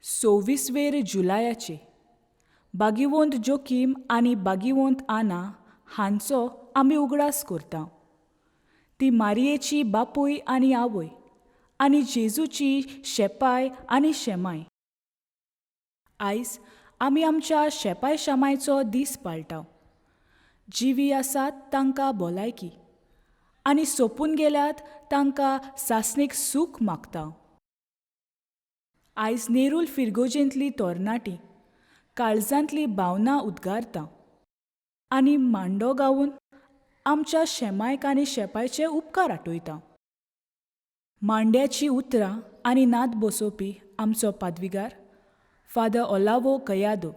सव्वीसवेर जुलायाचे बागिवोंत जोकीम आनी बागिवोंत आना हांचो आमी उगडास करता. ती मारयेची बापूय आनी आवय आनी जेजूची शेपाय आनी शेमाय. आयज आमी आमच्या शेपाय शेमायचो दीस पाळटा. जिवी आसात तांकां भलायकी आनी सोंपून गेल्यात तांकां सासणीक सूख मागता. आयज नेरूल फिरगोजेंतली तरणाटी काळजांतली भावना उद्गारता आनी मांडो गावन आमच्या शेमायक आनी शेपायचे उपकार आठयता. मांड्याची उतरां आनी नाद बसोवपी आमचो पादविगार फादर ओलावो कयादो.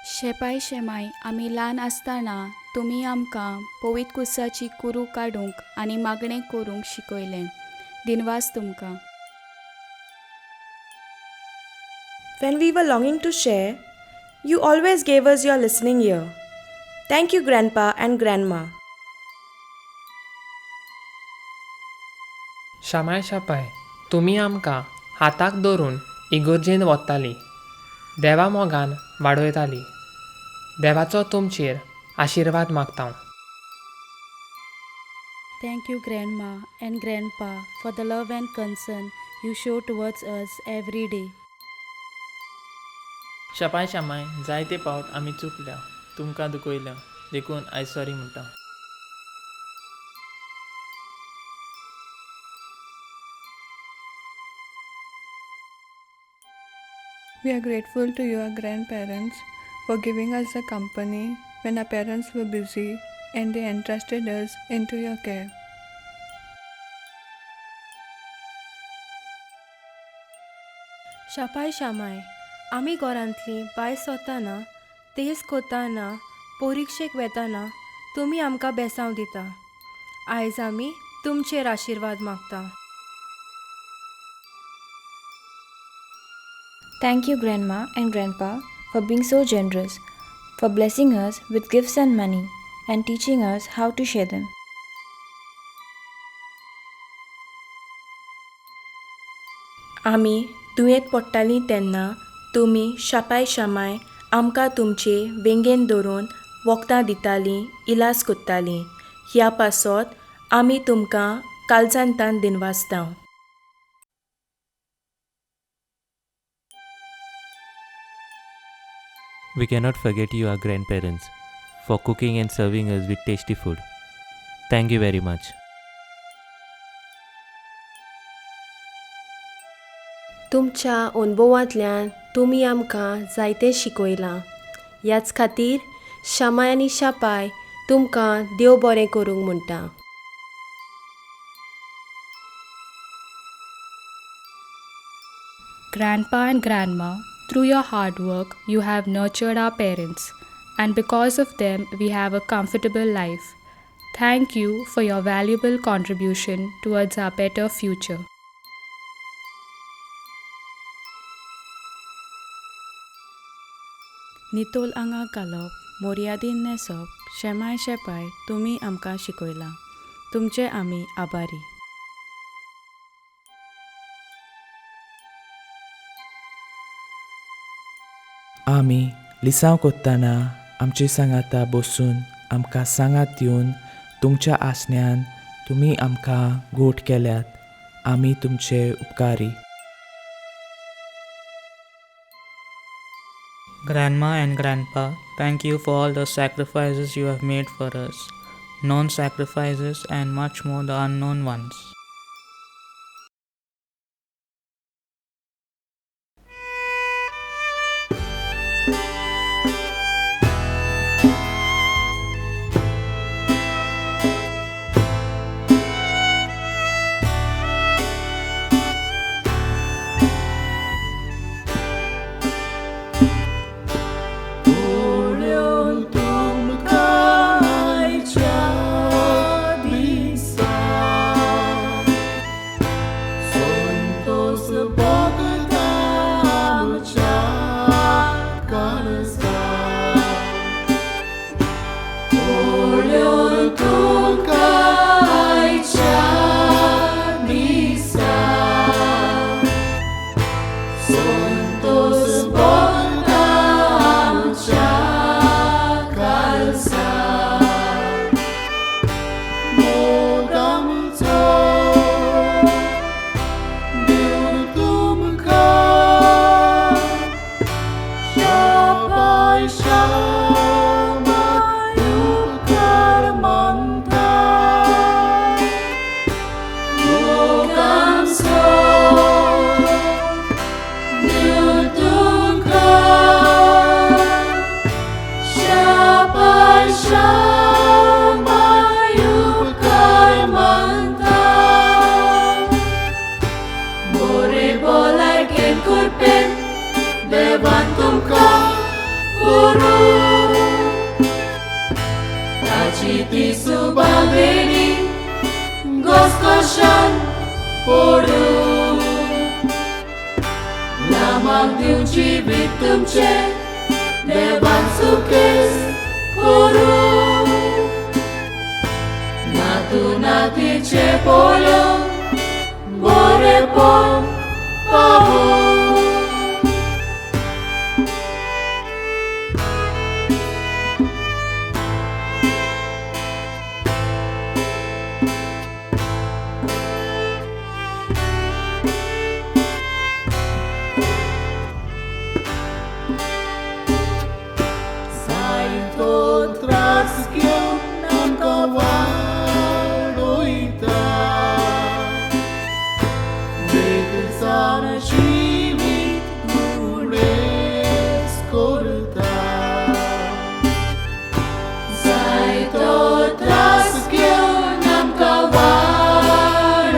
शेपाय शेमाय, आमी ल्हान आसतना तुमी आमकां पवित्र कुसाची कुरू काडूंक आनी मागणें करूंक शिकयलें. दिनवास तुमकां. When we were longing to share, you always gave us your listening ear. Thank you, Grandpa and Grandma. शामाय शापाय, तुमी आमकां हाताक धरून इगर्जेन वताली, देवा मोगान वाडयताली. देवाचो तुमचेर आशिर्वाद मागता. Thank you, Grandma and Grandpa, for the love and concern you show towards us every day. शापाय शामाय, जायते पावट आमी चुकल्या, तुमकां दुखयल्या, देखून आयज सॉरी म्हणटा. We are grateful to your grandparents for giving us the company when our parents were busy and they entrusted us into your care. शापाय शामाय, आमी घरांतलीं भायर सरतना, तेज कोताना, परिक्षेक वेताना तुमी आमकां बेसांव दिता. आयज आमी तुमचेर आशिर्वाद मागता. Thank you, Grandma and Grandpa, for being so generous, for blessing us with gifts and money, and teaching us how to share them. आमी दुयेंत पडटालीं तेन्ना तुमी शापाय शामाय आमकां तुमचे वेंगेन धरून वखदां दितालीं, इलाज कोत्तालीं. ह्या पासत आमी तुमकां काळजांतान दिनवासता. We cannot forget you, our grandparents, for cooking and serving us with tasty food. Thank you very much. तुमच्या अनुभवांतल्यान तुमी आमकां जायतें शिकयलां. ह्याच खातीर शामाय आनी शापाय तुमकां देव बरें करूंक म्हणटा. Grandpa and Grandma, through your hard work, you have nurtured our parents, and because of them, we have a comfortable life. Thank you for your valuable contribution towards our better future. नितोल आंगाक घालप, मोर्यादीन न्हेसप, शेमाय शेपाय तुमी आमकां शिकयलां. तुमचे आमी आभारी. आमी लिसांव कोत्ताना आमचे सांगाता बसून आमकां सांगात दिवन तुमच्या आसण्यान तुमी आमकां गोट केल्यात. आमी तुमचे उपकारी. Grandma and Grandpa, thank you for all the sacrifices you have made for us, known sacrifices and much more the unknown ones. तुमकां आयच्या दिसा. ताची ती सुबादेणी गोस्कोशान पडूं लामाक दिवची वीत तुमचे देवान सुखेस करूं नातू नातीचे पळोवन बरेपण पावूं. जायतो त्रास घेवन आमकां वाडयता बेगसान जिवीत गुणेस करता जायतो त्रास घेवन आमकां वाडयता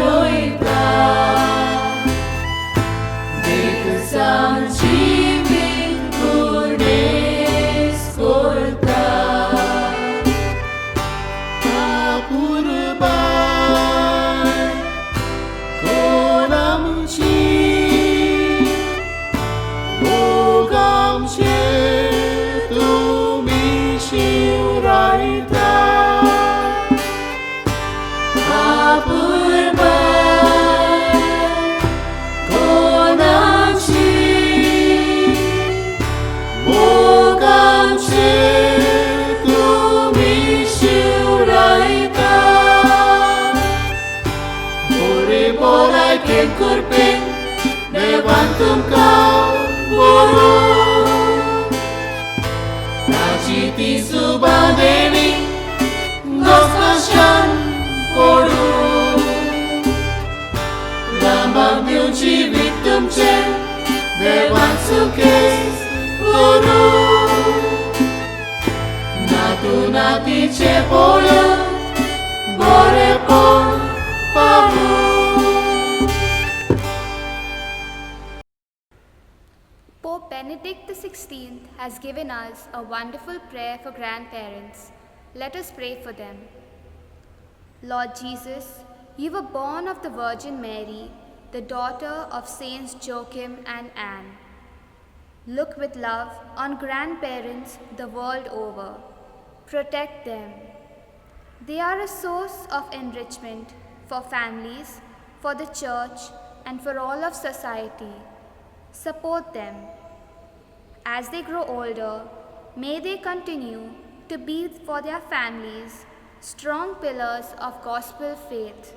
बेगसान जिवीत गुणेस करता अपुरबाय कोण आमची मोग आमचेर तुमी शिवरायता अपुरबाय कोण आमची मोग आमचेर तुमी शिवरायता बरे भलायकेन करपेन देवान तुमकां बरोवं ताची ती सुबादेणी गोस्कोशान पडूं लांबाक दिवची वीत तुमचें देवान सुखेस करूं नातू नातीचे पळोवन बरेपण पावूं. Pope Benedict XVI has given us a wonderful prayer for grandparents. Let us pray for them. Lord Jesus, you were born of the Virgin Mary, the daughter of Saints Joachim and Anne. Look with love on grandparents the world over. Protect them. They are a source of enrichment for families, for the church, and for all of society. Support them. As they grow older, may they continue to be for their families strong pillars of gospel faith,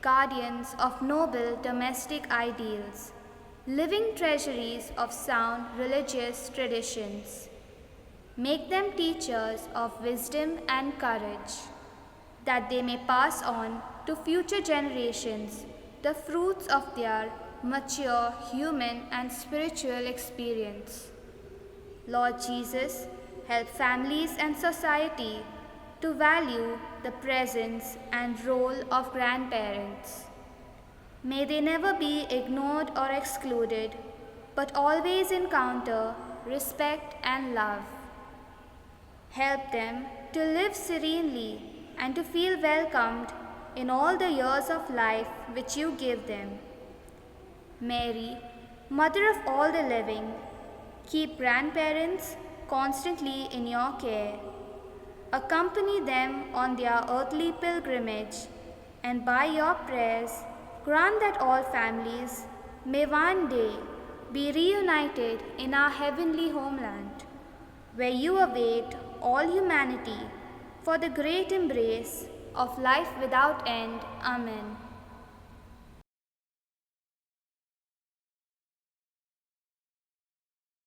guardians of noble domestic ideals, living treasuries of sound religious traditions. Make them teachers of wisdom and courage, that they may pass on to future generations the fruits of their mature human and spiritual experience. Lord Jesus, help families and society to value the presence and role of grandparents. May they never be ignored or excluded, but always encounter respect and love. Help them to live serenely and to feel welcomed in all the years of life which you give them. Mary, Mother of all the living, keep grandparents constantly in your care. Accompany them on their earthly pilgrimage, and by your prayers, grant that all families may one day be reunited in our heavenly homeland, where you await all humanity for the great embrace of life without end. Amen.